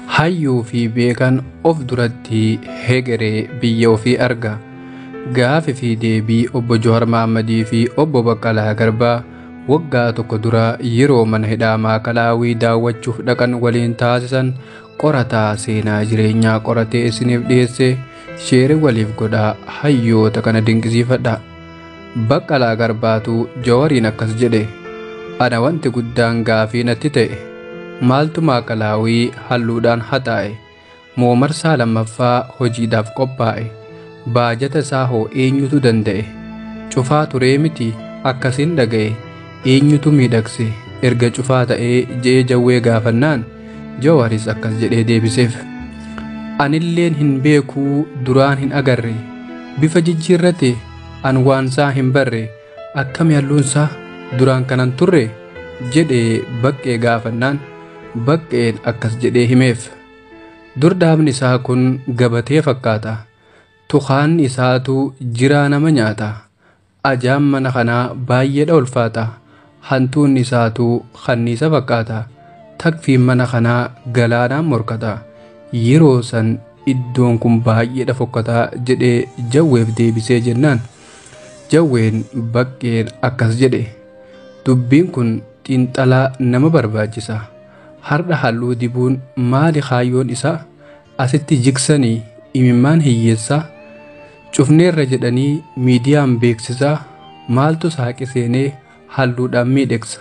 Hayyuu fi beekan of duratti hegeree biyya ofii arga. Gaafii fi deebii obbo Jowaar Mahammadii fi obbo Baqqalaa Garbaa waggaa tokko dura yeroo mana hidhaa Maakalaawii daawwachuuf dhaqan waliin taasisan qorataa seenaa jireenyaa qoratee isiniif dhiyeesse sheeree waliif godhaa hayyoota kana dinqisiifadha. Baqqalaa Garbaatu Jowaariin akkas jedhe: Ana wanti guddaan gaafii natti ta'e maaltu Maakalaawii halluudhaan haxaa'e? Moo marsaa lammaffaa hojiidhaaf qophaa'e? Baajata isaa hoo eenyutu danda'e? Cufaa turee miti akkasiin dhaga'e eenyutu miidhagse erga cufaa ta'ee je'ee Jawwee gaafannaan Jawaaris akkas jedhee deebiseef. Anilleen hin beekuu duraan hin agarre bifa jijjiirrate an waansaa hin barre akkami halluunsaa duraan kanan turre jedhee Baqqee gaafannaan Baqqeen akkas jedhee himeef. Dur dhaabni isaa kun gabatee fakkaata. Tukaanni isaatu jiraa nama nyaata. Ajaan mana kanaa baay'eedha ulfaata. Hantuunni isaatu kanniisa fakkaata. Takfiin mana kanaa galaanaan morkata. Yeroo san iddoon kun baay'eedha fokkataa jedhee Jawweef deebisee jennaan Jawween Baqqeen akkas jedhe: Dubbiin kun xiinxalaa nama barbaachisa. Har'a halluu dibuun maali kaayyoon isaa? Asitti jigsanii imimmaan hiyyeessaa cufneerra jedhanii miidiyaan beeksisaa maaltu saaqi seenee halluudhaan miidhagsa?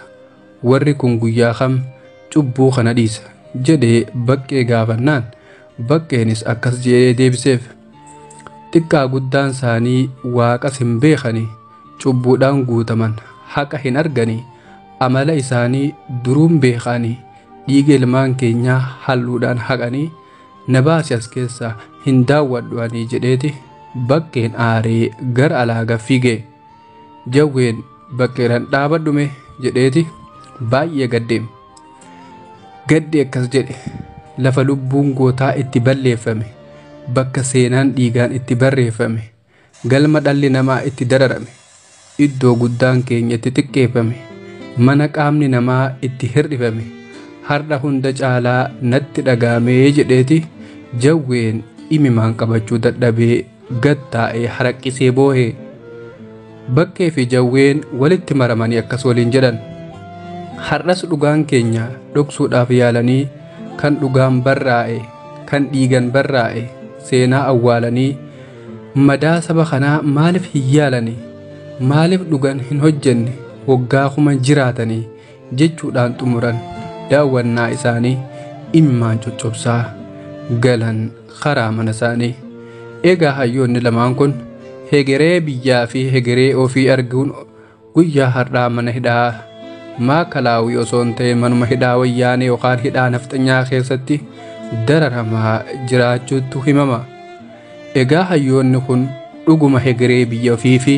Warri kun guyyaa kam cubbuu kana dhiisa jedhee Baqqee gaafannaan Baqqeenis akkas jedhee deebiseef. Xiqqaa guddaan isaanii waaqas hin beekani, cubbuudhaan guutaman, haqa hin argani, amala isaanii duruun beekani, dhiiga ilmaan keenyaa halluudhaan haqanii na baasi as keessaa hin daawwadhu ani jedheeti Baqqeen aaree gara alaa fiige. Jawween Baqqeedhaan dhaabadhume jedheeti baay'ee gaddeem. Gaddi akkas jedhe: lafa lubbuun gootaa itti balleeffame, bakka seenaan dhiigaan itti barreeffame, galma dhalli namaa itti dararame, iddoo guddaan keenya itti xiqqeeffame, mana qaamni namaa itti hir'ifame, har'a hunda caalaa natti dhagaamee jedheeti Jawween imimaan qabachuu dadhabee gad taa'ee haraqqisee boohe. Baqqee fi Jawween walitti maramanii akkas waliin jedhan: Har'as dhugaan keenya dhoksuudhaaf yaalanii kan dhugaan barraa'e, kan dhiigan barraa'e seenaa awwaalanii madaa saba kanaa maaliif hin yaalanii, maaliif dhugan hin hojjenne waggaa kuma jiraatanii jechuudhaan xumuran daawwannaa isaanii imimmaan coccobsaa galan karaa mana isaanii. Egaa hayyoonni lamaan kun hegeree biyyaa fi hegeree ofii arguun guyyaa har'aa mana hidhaa Maakalaawii osoo hin ta'in manuma hidhaa wayyaanee yookaan hidhaa nafxanyaa keessatti dararamaa jiraachuutu himama. Egaa hayyoonni kun dhuguma hegeree biyya ofii fi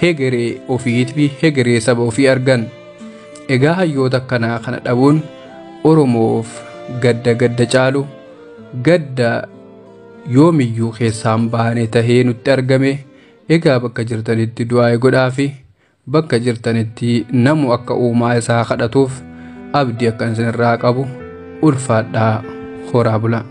hegeree ofii fi hegeree saba ofii argan. Egaa hayyoota akkanaa kana dhabuun Oromoof gadda gadda caalu gadda yoomiyyuu keessaan baane tahee nutti argame. Egaa bakka jirtanitti du'aa godhaa fi bakka jirtanitti namu akka uumaa isaa kadhatuuf abdii akka isinirraa qabu ulfaadhaa horaa bulaa.